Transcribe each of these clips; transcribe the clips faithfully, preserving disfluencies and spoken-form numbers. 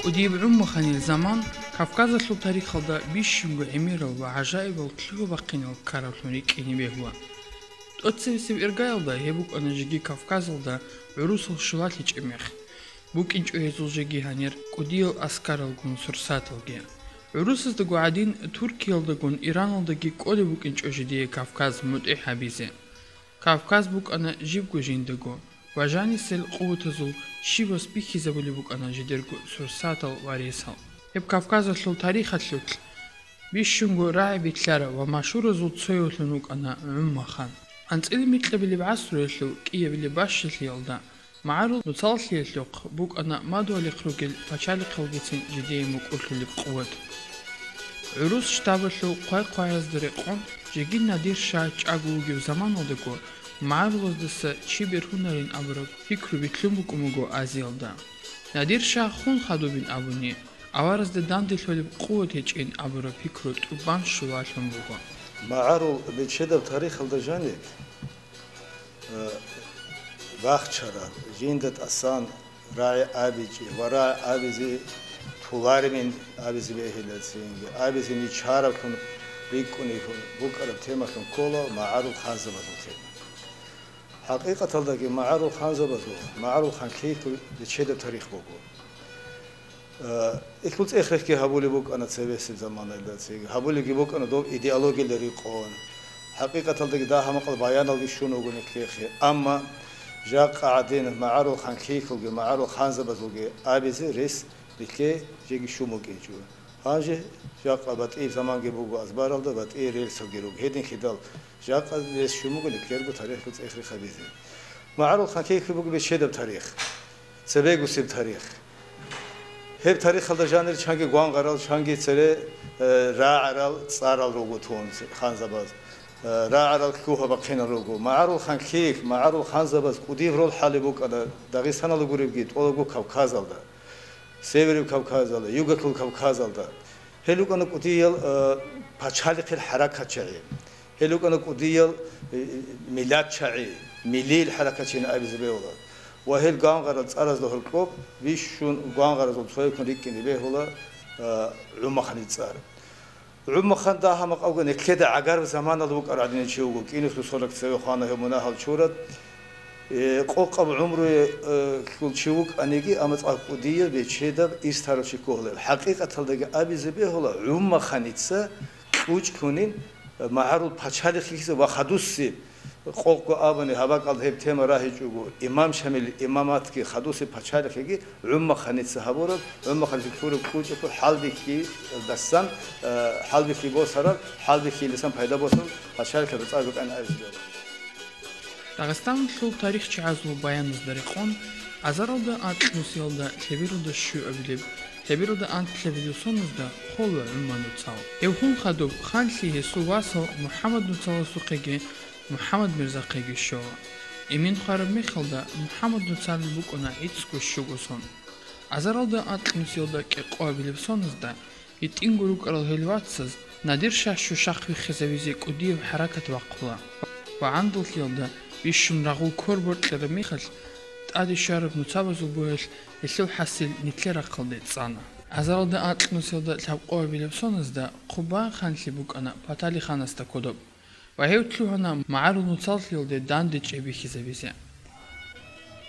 Кудияб гӀуммаханил заман Кавказалъул тарихалда бищунго гӀемерал ва гӀажаибал лъугьа-бахъинал ккаравлъун рикӀкӀине бегьула. ТӀоцебесеб иргаялда гьеб букӀана жеги Кавказалда гӀурусал щулалъичӀеб мех. БукӀинчӀо гьезул жеги гьанир кӀудиял аскаралгун сурсаталги. ГӀурусаздаго гӀадин, Туркиялдагун, Ираналдаги кӀолеб букӀинчӀо жидее Кавказ мутӀигӀ гьабизе. Кавказ букӀана жибго жиндаго, ва жанисел къуватазул щибас бихьизабулеб букӀана жидерго сурсатал ва ресал. Гьеб Кавказалъул тарихалъулъ бищунго рагӀи билълъарав ва машгьуразул цоявлъун вукӀана ГӀуммахан. АнцӀила микьабилеб гӀасруялъул кӀиабилеб бащалъиялда МагӀарул нуцаллъиялъухъ букӀана мадугьалихъ ругел пачалихъалгицин жидее мукӀурлъулеб къуват. ГӀурус штабалъул хъвай-хъваязда рекъон, жеги Надир-шагь чӀаго вугев заманалдаго, магӀарулаздаса чи бергьунарин абураб пикру битлъун букӀун буго Азиялда. Надир-шагь хун хадубин абуни, аваразда данделъулеб къуват гьечӀин абураб пикру тӀубан щулалъун буго. МагӀарул бечедаб тарихалда жаниб, э, бахчараб, жинда тӀасан рагӀи абичӀеб ва рагӀи абизе толаребин абизе бегьила цинги, абизе ничараблъун рикӀкӀунеллъун букӀараб темалъун ккола магӀарул ханзабазул тема. ХӀакъикъаталдаги магӀарул ханзабазул, магӀарул ханлъиялъул бечедаб тарих буго. Э, илъул цӀех-рехги гьабулеб букӀана цебесеб заманаялда цинги, гьабулебги букӀана доб идеологиялда рекъон. ХӀакъикъаталдаги дагьа-макъал баяналги щун вуго нилъехъе. Амма жакъа гӀадин магӀарул ханлъиялъулги магӀарул ханзабазулги абизе рес нилъее жеги щун букӀинчӀо. Гьанже жакъа батӀияб заманги буго азбаралда, батӀияб релсалги руго. Гьединлъидал жакъа рес щун буго нилъерго тарихалъул цӀех-рех гьабизе. МагӀарул ханлъиялъул буго бечедаб тарих, цебегусеб тарих. Гьеб тарихалда жанир чанги гвангъарал, чанги цере, э, рагӀарал цӀарал руго тун ханзабаз, э, рагӀарал лъугьа-бахъинал руго. МагӀарул ханлъиялъ, магӀарул ханзабаз кӀудияб роль гьабулеб букӀана Дагъистаналда гуребги, тӀолабго Кавказалда, Северный Кавказалда, Югоялъул Кавказалда. Гьел рукӀана кӀудиял, э, пачалихъил хӀаракатчагӀи. Гьел рукӀана кӀудиял, э, миллатчагӀи, миллил хӀаракатчагӀи абизе бегьула. Ва гьел гвангъарал цӀаразда гьоркьоб бищун гвангъаразул цояб ккун рикӀкӀине бегьула, э, ГӀумаханил цӀар. ГӀумахан дагьа-макъавго нилъеда гӀагараб заманалда вукӀарав гӀадинав чи вуго, кӀинусго соналъ цеве хвана гьев мунагьал чурат. Э, къокъаб гӀумруялъул чи вукӀаниги, амма цӀакъ кӀудияб, бечедаб, ирс тарав чи ккола. ХӀакъикъаталдаги абизе бегьула, ГӀумаханица кьучӀлъунин магӀарул пачалихъ йихьизе ва хадусеб, къокъго абуни, гьаб бакӀалда гьеб тема рагьичӀого, имам Шамил имаматги хадусеб пачалихъги ГӀумаханица гьабураб, ГӀумаханица лъураб кьучӀалъул хӀалбихьидасан, э, хӀалбихьи босараб, хӀалбихьидасан пайда босараб пачалихъ гьеб цӀар букӀана абизе бегьула. Дагъистаналъул тарихчагӀазул баяназда рекъон, азаралда анкьнусиялда лъебералда щуабилеб, лъебералда анлъабилеб соназда хола ГӀумма нуцал. Гьев хун хадуб ханлъи гьесул васал МухӀаммад нуцаласухъеги МухӀаммад мирзахъеги щола. Имин хвараб мехалда МухӀаммад нуцалил букӀана гӀицӀго щуго сон. Азаралда анкьнусиялда кӀикъоабилеб соназда гьитӀинго рукӀарал гьел вацаз Надир-шагь щущахъ виххизавизе кӀудияб хӀаракат бахъула ва гӀандалъиялда бищун рагъул ккор бокьараб мехалъ, тӀаде щвараб нуцабазул боялъ гьелъул хӀасил нилъер рахъалде цӀана. Азаралда анкьнусиялда лъабкъоабилеб соназда Хъуба ханлъи букӀана Патали ханасда кодоб. Ва гьев лъугьана магӀарул нуцаллъиялде данде чӀей бихьизабизе.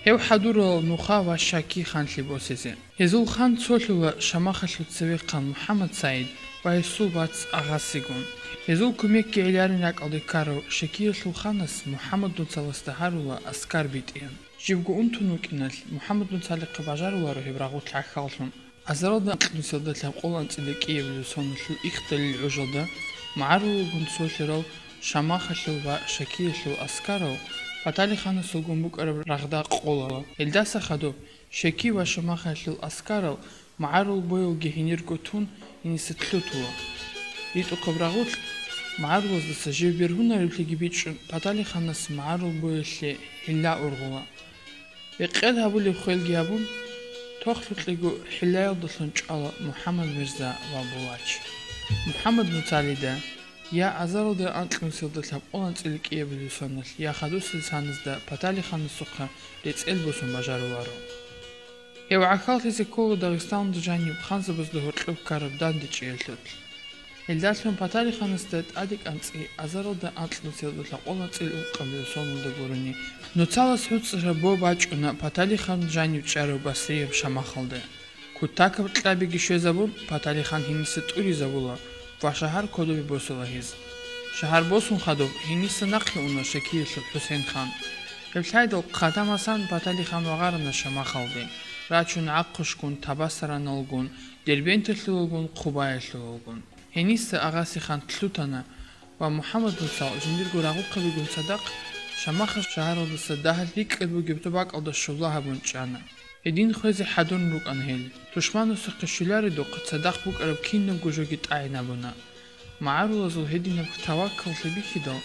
Гьев хӀадурала Нуха ва Шаки ханлъи босизе. Гьезул хан цолъула Шамахалъул цевехъан МухӀаммад СагӀид ва гьесул вац Агъасигун. Гьезул кумекги гӀеларин ракӀалде ккарав Шакиялъул ханас МухӀаммад нуцаласда гьарула аскар битӀеян. Живго унтун вукӀиналъ, МухӀаммад нуцалихъе бажаруларо гьеб рагъулъ гӀахьаллъун. Азаралда анкьнусиялда лъабкъоялда анцӀила кӀиабилеб соналъул ихдалил гӀужалда магӀарулалгун цолъарал Шамахалъул ва Шакиялъул аскарал Патали ханасулгун букӀараб рагъда къола. Гьелдаса хадуб Шаки ва Шамахалъул аскарал магӀарул боялги гьенирго тун гьениса лъутула. РитӀухъаб рагъулъ магӀарулаздаса жив бергьунареблъиги бичӀчӀун, Патали ханас магӀарул боялъе хӀилла ургъула. Бекъел гьабулеб хвелги гьабун, тохлъукьего хӀиллаялдалъун чӀвала МухӀаммад мирза ва Булач. МухӀаммад нуцалида я азаралда анкьнусиялда лъабкъоялда анцӀила кӀиабилеб соналъ, я хадусел саназда Патали ханасухъа рецӀел босун бажаруларо. Гьев гӀахьаллъизе ккола Дагъистаналда жаниб ханзабазда гьоркьоб ккараб дандечӀеялъулъ. Гьелдалъун Паталиханасда тӀаде кӀанцӀи азаралда анкьнусиялда лъабкъоялда анцӀила ункъабилеб соналда гурони, нуцалас гӀуцӀраб бо бачӀуна Паталихан жанив чӀарав Басрияб шамахалда. Кутакаб кьабиги щвезабун, Паталихан гьениса тӀуризабула ва шагьар кодобе босула гьез. Шагьар босун хадуб, гьениса нахъе уна Шакиялъул ХӀусен-хан. Гьеб лъайдал хъадамасан Паталихан вагъарана шамахалде, рачун гӀахъушгун, Табасараналгун, Дербенталъулалгун, Хъубаялъулалгун. Гьениса Агъасихан лъутана ва МухӀаммад нуцал жиндирго рагъухъабигун цадахъ, Шамаха шагьаралдаса дагьалъ рикӀкӀад бугеб тӀубакӀалда щула гьабун чӀана. Гьедин хвезе хӀадурун рукӀана гьел. Тушманасухъе щвеларедухъ цадахъ букӀараб кинабго жоги тӀагӀинабуна. МагӀарулазул гьединаб таваккаллъи бихьидал,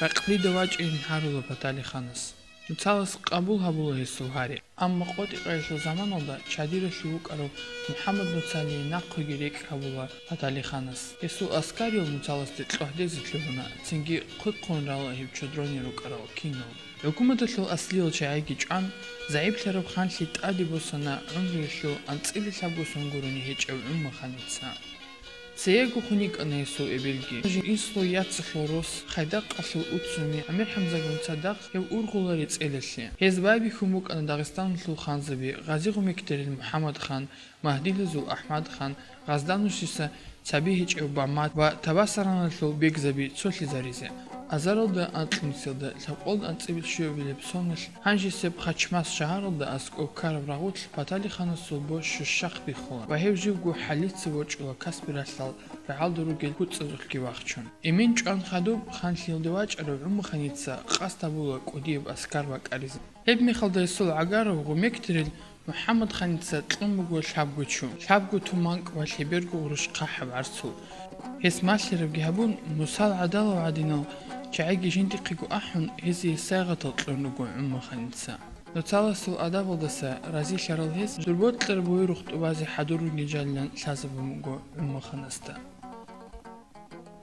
ракълида вачӀайин гьарула Паталиханас. Нуцалас къабул гьабула гьесул гьари. Амма къотӀи-къайилъул заманалда чадиралъув вукӀарав МухӀаммад нуцалие нахъеги рекӀкӀ гьабула Паталиханас. Гьесул аскариял нуцаласде кьогьдезе лъугьуна, цинги хъвихъун рала гьеб чодрони рукӀарал кинал. ХӀукуматалъул аслиял чагӀиги чӀван, загӀиплъараб ханлъи тӀаде босана гӀумруялъул анцӀила лъабго сон гурони гьечӀев ГӀуммаханица. Цеего хун йикӀана гьесул эбелги. Инсул яцалъул рос, Хайдакъалъул Уцуми, ГӀамир-ХӀамзагун цадахъ гьев ургъула рецӀелалъе. Гьез байбихьун букӀана Дагъистаналъул ханзаби Гъази-Гъумекдерил МухӀаммадхан, Магьдилазул АхӀмадхан, Гъазданушиса цаби гьечӀев Бамат ва Табасараналъул бегзаби цолъизаризе. Азаралда анкьнусиялда лъабкъоялда анцӀила щуабилеб соналъ гьанжесеб Хачмас шагьаралда аскӀоб ккараб рагъулъ Паталиханасул бо щущахъ биххула ва гьев живго хӀалица ворчӀула Каспи ралъдал рагӀалда ругел куцӀазухъги вахчун. Эмен чӀван хадуб ханлъиялде вачӀарав ГӀуммаханица къасд гьабула кӀудияб аскар бакӀаризе. Гьеб мехалда гьесул гӀагарав Гъумекдерил МухӀаммадханица кьун буго лъабго чу, лъабго туманкӀ ва лъеберго гъурущ хъахӀаб гӀарцул. Гьес малъарабги гьабун, мусал гӀадалал гӀадинал чагӀиги жиндихъего ахӀун, гьезие сайгъатал кьун руго ГӀуммаханица. Нуцаласул адабалдаса разилъарал гьес дур бокьараб буюрухъ тӀубазе хӀадурунги жалилан лъазабун буго ГӀуммаханасда.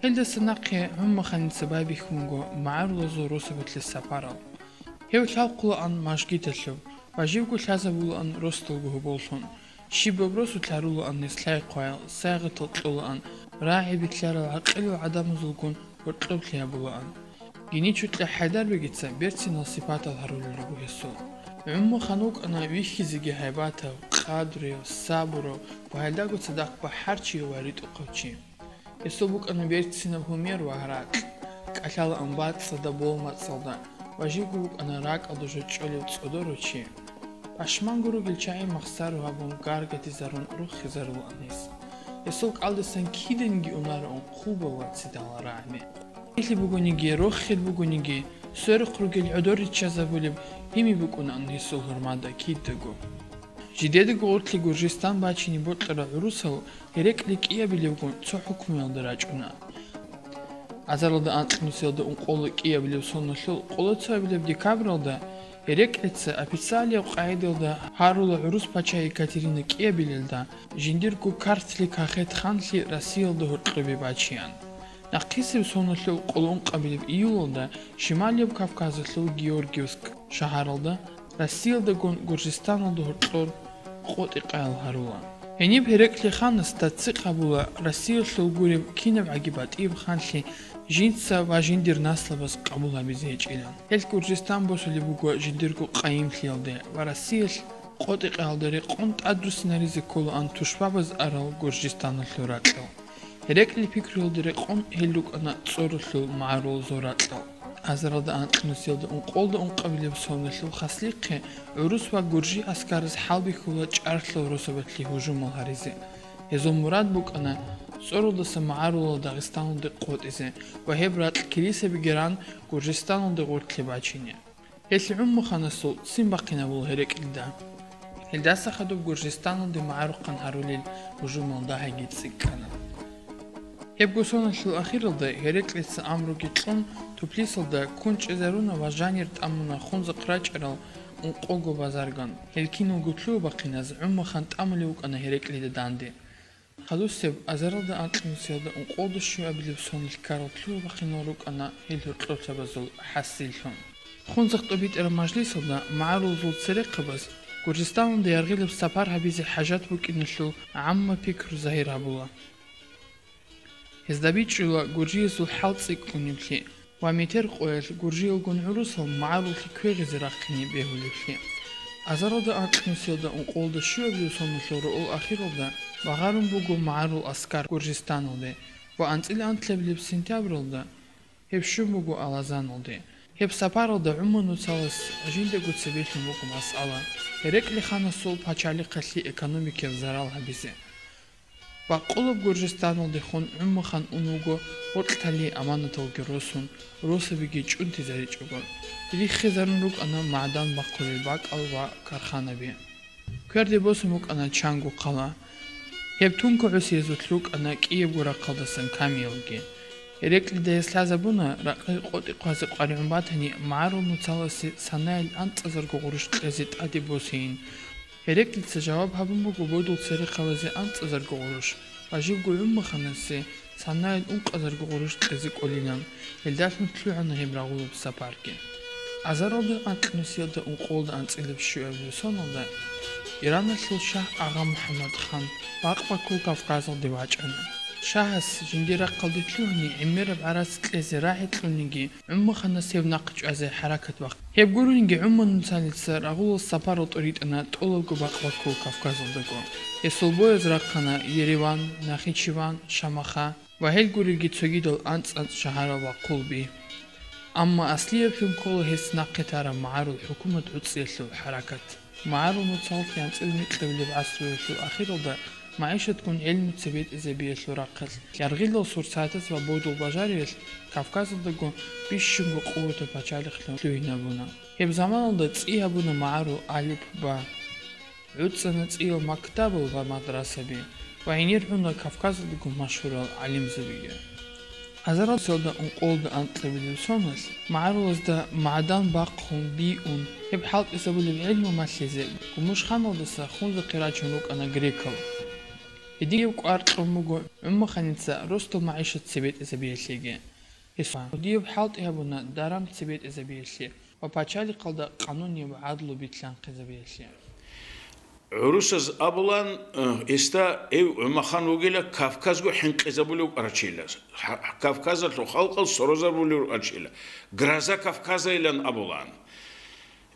Гьелдаса нахъе ГӀуммаханица байбихьун буго магӀарулазул росабалъе сапарал. Гьев лъалхъулаан мажгиталъуб ва живго лъазабулаан росдалго гьоболлъун. Щибаб росулъ гьарулаан гьес лъай-хъваял, сайгъатал кьолаан, рагӀи битӀарал гӀакъилал гӀадамазулгун гьоркьоблъи гьабулаан. Геничукьа ХӀайдарбегица берцинал сипатал гьарулел руго гьесул. ГӀуммахан вукӀана вихьизеги гьайбатав, къадрив, сабурав ва гьелдаго цадахъ бахӀарчияв ва ритӀухъав чи. Гьесул букӀана берцинаб гьумер ва гьаракь, кӀалъалаан бацӀцӀадаб болмацӀалда ва живго вукӀана ракӀалда жо чӀолев цӀодорав чи. Пашманго ругел чагӀи махсаро гьабун гаргадизарун рохизарулаан гьес. Гьесул кӀалдисан киданиги унароан хъубал вацидал рагӀме. Гьелъи бугониги, рохел бугониги, сверухъ ругел гӀодор риччазабулеб гьими букӀунаан гьесул гьурмада кидаго. Жидедаго гъорлъе Гуржистан бачине бокьарав гӀурусал Гьерекли кӀиабилевгун цо хӀукмуялда рачӀуна. Азаралда анкьнусиялда ункъоялда кӀиабилеб соналъул къоло цоабилеб декабралда Гьереклица официалияб къагӀидаялда гьарула гӀурус пача Екатерина кӀиабилелда жиндирго Картлик Кахет ханлъи Россиялда гьоркьобе бачеян. Нахъисеб соналъул къоло ункъабилеб июлалда Шималияб Кавказалъул Георгиевск шагьаралда Россиялдагун Гуржистаналда гьоркьор къотӀи-къаял гьарула. Гьениб Гьерекли ханасда цӀикъ гьабула Россиялъул гуреб кинабгӀаги батӀияб ханлъи жинца ва жиндир наслабаз къабул гьабизе гьечӀилан. Гьел Гуржистан босулеб буго жиндирго къайимлъиялде ва Россиялъ къотӀи-къаялда рекъон тӀадруссинаризе кколаан тушбабаз арал Гуржистаналъул ракьал. Гьерекли пикруялда рекъон гьел рукӀана цӀоралъул магӀарулазул ракьал. Азаралда анкьнусиялда ункъоялда ункъабилеб соналъул хаслихъе гӀурус ва гуржи гӀаскараз хӀалбихьула чӀаралъул росабалъе гьужумал гьаризе. Гьезул мурад букӀана цӀоралдаса магӀарулал Дагъистаналде къотӀизе ва гьеб ракь килисабиги ран Гуржистаналде гъорлъе бачине. Гьелъ ГӀуммаханасул ццин бахъинабула Гьереклида. Гьелдаса хадуб Гуржистаналде магӀарухъан гьарулел гьужумал дагьиги цӀикӀкӀана. Гьебго соналъул ахиралда Гьереклица амруги кьун, Туфлисалда ккун чӀезаруна ва жанир тӀамуна хунзахъ рачӀарал ункъого базарган. Гьел киналго лъугьа-бахъиназ ГӀуммахан тӀамулев вукӀана Гьереклида данде. Хадусеб азаралда анкьнусиялда ункъоялда щуабилеб соналъ ккарал лъугьа-бахъинал рукӀана гьел гьоркьоблъабазул хӀасиллъун. Хунзахъ тӀубитӀараб мажлисалда магӀарулазул церехъабаз Гуржистаналде яргъилаб сапар гьабизе хӀажат букӀиналъул гӀамма пикру загьир гьабула. Гьезда бичӀчӀула гуржиязул хӀал цӀикӀкӀунеблъи ва метер къоялъ гуржиялгун гӀурусал магӀаруллъи квегъизе рахъине бегьулеблъи. Азаралда анкьнусиялда ункъоялда щуабилеб соналъул руул ахиралда багъарун буго магӀарул аскар Гуржистаналде ва анцӀила анлъабилеб сентябралда гьеб щун буго Алазаналде. Гьеб сапаралда ГӀумман нуцалас жиндаго цебелъун буго масъала. Гьерекли-ханасул пачалихъалъе экономикияб зарал гьабизе. Бакъулаб Гуржистаналдехун ГӀуммахан ун вуго гъоркьтали аманаталги росун, росабиги чӀунтизаричӀого. Риххизарун рукӀана магӀдан бахъулел бакӀал ва карханаби. Кверде босун букӀана чанго хъала. Гьеб тункогӀусиязулъ рукӀана кӀиябго рахъалдасан камиялги. Гьереклида гьес лъазабуна, ракъи къотӀи хъвазе къваригӀун батани, магӀарул нуцаласе санаялъ анцӀазарго гъурущ кьезе тӀаде босейин. Гьереклица жаваб гьабун буго бодул церехъабазе анцӀазарго гъурущ ва живго ГӀуммаханасе санаялъ ункъазарго гъурущ кьезе кӀолилан. Гьелдалъун лъугӀана гьеб рагъулаб сапарги. Азаралда анкьнусиялда ункъоялда анцӀила щуабилеб соналда Ираналъул шагь Агъа МухӀаммад хан бакъ-баккул Кавказалде вачӀана. Шагьас жиндир рахъалде лъугьани гӀемераб гӀарац кьезе рагӀи кьуниги, ГӀуммаханас гьев нахъ чӀвазе хӀаракат бахъана. Гьеб гурениги ГӀумман нуцалица рагъулал сапарал тӀоритӀана тӀолабго бакъ-баккул Кавказалдаго. Гьесул бояз рахъана Ереван, Нахичеван, Шамаха ва гьел гурелги цогидал анцӀ-анцӀ шагьарал ва хъулби. Амма аслияблъун ккола гьес нахъе тараб магӀарул хӀукумат гӀуцӀиялъул хӀаракат. МагӀарул нуцаллъи анцӀила микьабилеб гӀасруялъул ахиралда магӀишатгун гӀелму цебетӀезабиялъул рахъалъ, яргъилал сурсатаз ва бодул бажариялъ Кавказалдаго бищунго къуватаб пачалихълъун лъугьинабуна. Гьеб заманалда цӀи гьабуна магӀарул алиф-ба. ГӀуцӀана цӀиял мактабал ва мадрасаби ва гьенир гьуна Кавказалдаго машгьурал гӀалимзабиги. Азаралда ункъоялда анкьабилеб соналъ магӀарулазда магӀдан бахъун, биун, гьеб хӀалтӀизабулеб гӀелму малъизе Гумушханалдаса Хунзахъе рачун рукӀана грекал. Гьединаб кӀвар кьун буго ГӀуммаханица росдал магӀишат цебетӀезабиялъеги. Гьесул гьудияб хӀалтӀи гьабуна даран цебетӀезабиялъе ва пачалихъалда къанунияб гӀадлу битлъанхъизабиялъе. ГӀурусаз абулан, э, гьесда гьев ГӀумахан вугила Кавказго хӀинкъизабулев рачила, гьа-, Кавказалъул халкъал сорозабулев рачила, гроза Кавказа илан абулан.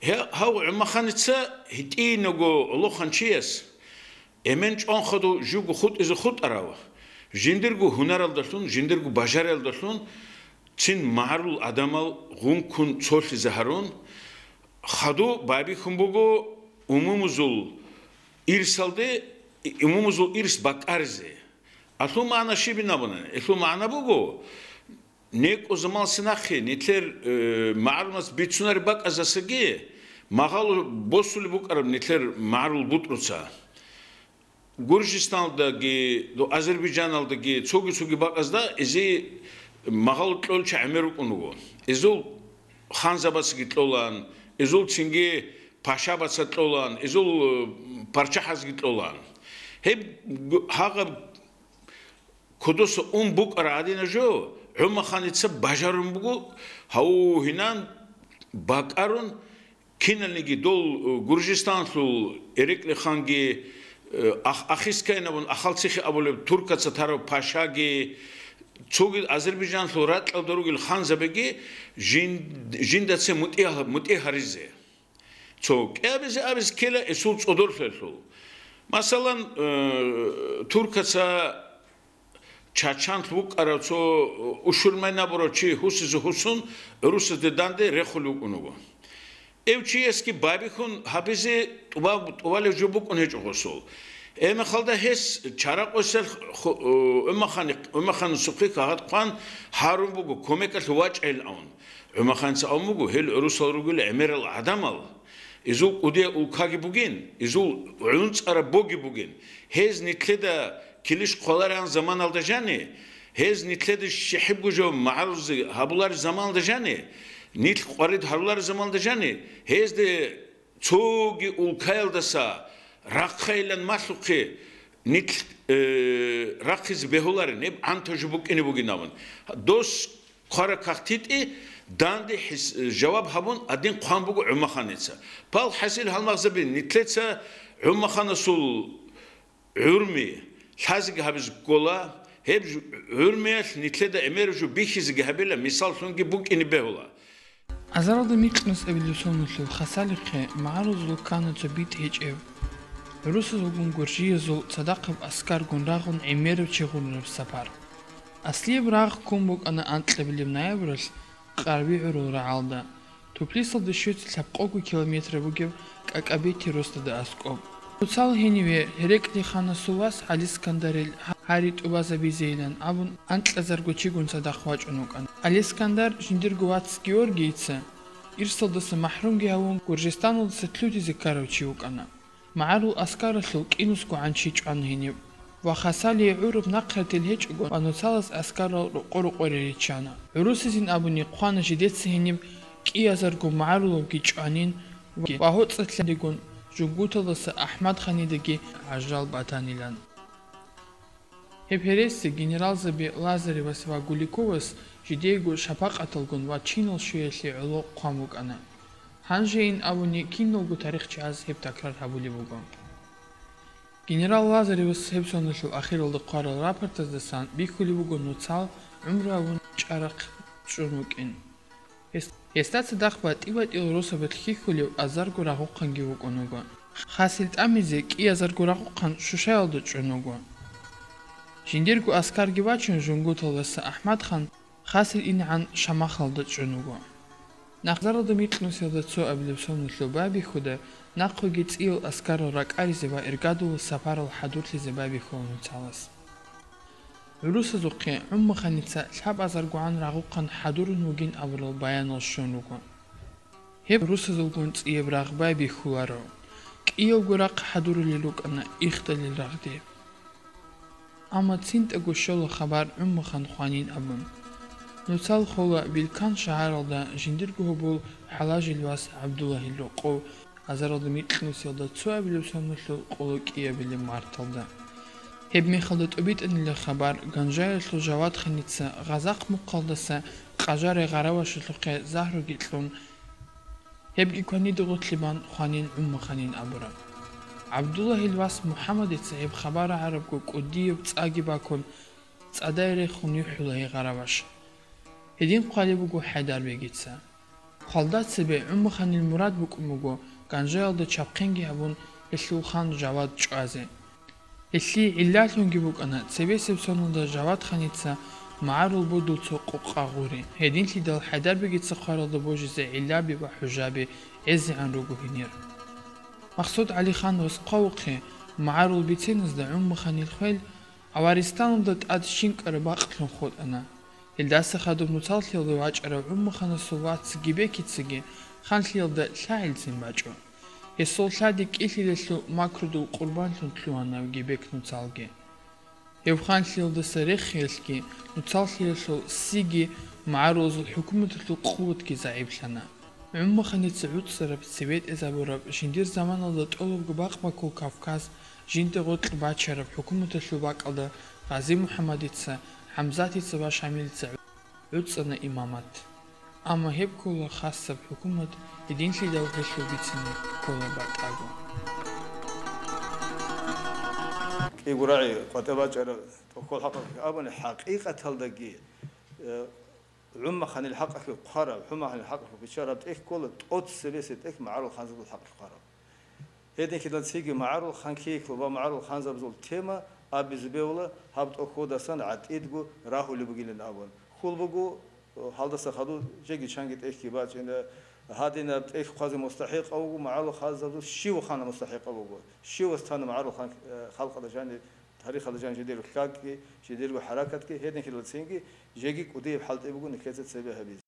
Гьа-, гьав ГӀумаханица гьитӀинаго гӀолохъанчияс, эмен чӀван хадув живго хутӀизе хутӀарав, жиндирго гьунаралдалъун, жиндирго бажариялдалъун цин магӀарул гӀадамал гъункун цолъизе гьарун, хадув байбихьун буго умумузул ирсалде, умумузул ирс бакӀаризе. Алъул магӀна щибин абуна? Алъул магӀна буго, некӀо заман синахъе нилъер, э, магӀарулас бицунареб бакӀаздасаги магъало босулеб букӀараб нилъер магӀарул бутӀруца. Гуржистаналдаги, до Азербайджаналдаги, цоги-цоги бакӀазда изи магъало кьолча гӀемер рукӀун руго. Изул ханзабацаги кьолан, изул цинги пашабаца кьолан, изул, э, парччахӀазги кьолан. Гьеб гу-, гьагъаб кодоса ун букӀара гьадина жо, ГӀумаханица бажарун буго, гьав гьинан бакӀарун, киналниги дол, э, Гуржистанлъул Эрекли ханги, э, ах-, Ахискайнабун Ахалцихи абулеб туркаца тарав пашаги, цоги Азербайджанлъул ракьалда ругел ханзабиги жин-, жиндаца мутӀигьал-, мутӀигь гьаризе. Цо кӀиабизе абизе ккела эсул цӀодорлъиялъул. Масалан, э, туркаца чачанлъ вукӀарав цо ушурмай набурав чи гьусизе гьусун гӀурусазде данде рехулев вукӀун вуго. Эв чиясги байбихьун гьабизе тӀубав-, тӀубалев жо букӀун гьечӀо гъосул. Гьебмехалда гьес чара къосиялъ ху-, э, Умахани-, Умаханасухъе кагъат хъван гьарун буго, кумекалъе вачӀайилан. Умаханица абун буго, гьел гӀурусал ругел гӀемерал гӀадамал, изул кӀудиял улкаги бугин, изул гӀунцӀараб боги бугин. Гьез нилъеда килищ хъвалариан заманалда жани, гьез нилъеда щихӀибго жо магӀарулзе гьабулареб заманалда жани, нилъ къварид гьарулареб заманалда жани, гьезде цоги улкаялдаса рахъайилан малъухъе нилъ, э, рахъизе бегьуларин, гьеб гӀантав жо букӀине бугин абун. Дос хъвара кагътитӀи, Данде хӀис-, жаваб гьабун гьадин хъван буго ГӀумаханица. Пал хӀасил гьалмагъзаби, нитлъеца ГӀумаханасул гӀурми лъазеги гьабизе ккола, гьеб жу-, гӀурмиялъ нитлъеда гӀемераб жо бихьизеги гьабила, мисаллъунги букӀине бегьула. Азаралда микьнус абилеб соналъул Хасалихъе магӀарулазул ккана цо битӀ гьечӀеб. ГӀурусазулгун гуржиязул цадахъаб аскаргун рагъун гӀемерав чи гъунараб сапар. Аслияб рагъ ккун букӀана анкьабилеб ноябралъ Къарби гӀурул рагӀалда, Туплисалда щвезе лъабкъого километр бугеб КӀакӀабети росдада аскӀоб. Нуцал гьениве ГьерекӀлиханасул вас ГӀалискандарил гьари тӀубазабизейилан абун анкьазарго чигун цадахъ вачӀун вукӀана. ГӀалискандар жиндирго вац Георгийица, ирсалдаса махӀрумги гьавун, Гуржистаналдаса лъутизе ккарав чи вукӀана. МагӀарул аскаралъул кӀинусго гӀанчи чӀвана гьениб. Ва Хасалие гӀураб нахъратил гьечӀого ва нуцалас аскарал рокъо-рокъоре риччана. ГӀурусизин абуни хъвана жидеца гьениб кӀиазарго магӀарулавги чӀванин ва гьоцӀалъадигун Жунгуталдаса АхӀмадханидаги гӀажал батанилан. Гьеб гьереси генералзаби Лазаревас ва Гуликовас жидеего шапакъаталгун ва чинал щвеялъе гӀоло хъван букӀана. Гьанжейин абуни киналго тарихчияз гьеб такрар гьабулеб буго. Генерал Лазаревас гьеб соналъул ахиралда хъварал рапортаздасан бихьулеб буго нуцал гӀумру гьавун чӀарахъ чӀун вукӀин. Гьес-, гьесда цадахъ батӀи-батӀиял росабалъ хьихьулев азарго рагъухъанги вукӀун вуго. Хасил тӀамизе кӀиазарго рагъухъан Шушаялда чӀун вуго. Жиндирго аскарги вачун, Жунгуталдаса АхӀмадхан Хасил инегӀан Шамахалда чӀун вуго. Азаралда микьнусиялда цо абилеб соналъул байбихьуда, нахъеги цӀиял аскарал ракӀаризе ва иргадулал сапарал хӀадурлъизе байбихьула нуцалас. ГӀурусазухъе ГӀуммаханица лъабазаргогӀан рагъухъан хӀадурун вугин абурал баянал щун руго. Гьеб гӀурусазулгун цӀияб рагъ байбихьуларо. КӀиявго рахъ хӀадурулел рукӀана ихдалил рагъде. Амма цинтӀаго щола хабар ГӀуммахан хванин абун. Нуцал хола Билкан шагьаралда жиндирго гьобол ХӀалажил вас ГӀабдуллагьил рокъов азаралда микьнусиялда цо абилеб соналъул къоло кӀиабилеб марталда. Гьеб мехалда тӀубитӀанила хабар Ганжаялъул Жавадханица Гъазахъ мухъалдаса Къажарай Гъаравашалъухъе загьруги кьун, гьебги кванида гъорлъе бан хванин ГӀуммаханин абураб. ГӀабдуллагьил вас МухӀаммадица гьеб хабар рагӀарабго кӀудияб цӀаги бакун, цӀадай рехун юхӀула гьей Гъараваш. Гьедин хъвалеб буго ХӀайдарбегица. Хвалда цебе ГӀуммаханил мурад букӀун буго Ганжаялда чапхъинги гьабун, гьелъул хан Жавад чӀвазе. Гьелъие гӀиллалъунги букӀана цебесеб соналда Жавадханица магӀарул бодул цо къокъа гъури. Гьединлъидал ХӀайдарбегица хъваралда божизе гӀиллаби ва хӀужаби гӀезегӀан руго гьенир. МахсудгӀалихан вас хъвавухъе, магӀарул биценазда ГӀуммаханил хвел Аваристаналда тӀад щинкӀараб бакълъун хутӀана. Гьелдаса хадуб нуцаллъиялда вачӀарав ГӀуммаханасул вац Гибекицаги ханлъиялда лъагӀелцин бачӀо. Гьесул лъади кӀилъиялъул макрудул къурбанлъун лъугьана Гибек нуцалги. Гьев ханлъиялдаса рехиялъги, нуцаллъиялъул сиги магӀарулазул хӀукуматалъул къуватги загӀиплъана. ГӀуммаханица гӀуцӀараб, цебетӀезабураб, жиндир заманалда тӀолабго бакъбаккул Кавказ жинда гъоркь бачараб хӀукуматалъул бакӀалда Гъази-МухӀаммадица, ХӀамзатица ва Шамилица гӀуцӀана имамат. Амма гьеб ккола хасаб хӀукумат, гьединлъидал гьелъул бицине ккола батӀаго. КӀиго рагӀи къватӀа бачӀараб тӀохьол хӀакъалъулъ абуни, хӀакъикъаталдаги, э, ГӀуммаханил хӀакъалъулъ хъвараб, ГӀуммаханил хӀакъалъулъ биччараб тӀехь ккола тӀоцебесеб тӀехь магӀарул ханзабазул хӀакъалъулъ хъвараб. Гьединлъидал цинги магӀарул хан ккеялъул ва магӀарул ханзабазул тема абизе бегьула гьаб тӀохьодасан гӀатӀидго рагьулеб бугилан абун. Хьул буго, гьалдаса хадуб жеги чанги тӀехьги бачӀина, гьадинаб тӀехь хъвазе мустахӀикъав вуго магӀарул ханзабазул щивав ханаб мустахӀикъав вуго, щивас тана магӀарул хан, э, халкъалда жаниб, тарихалда жаниб жидерго лъабкӀги, жидерго хӀаракатги, гьединлъидал цинги жеги кӀудияб хӀалтӀи буго нилъеца цебе гьабизе.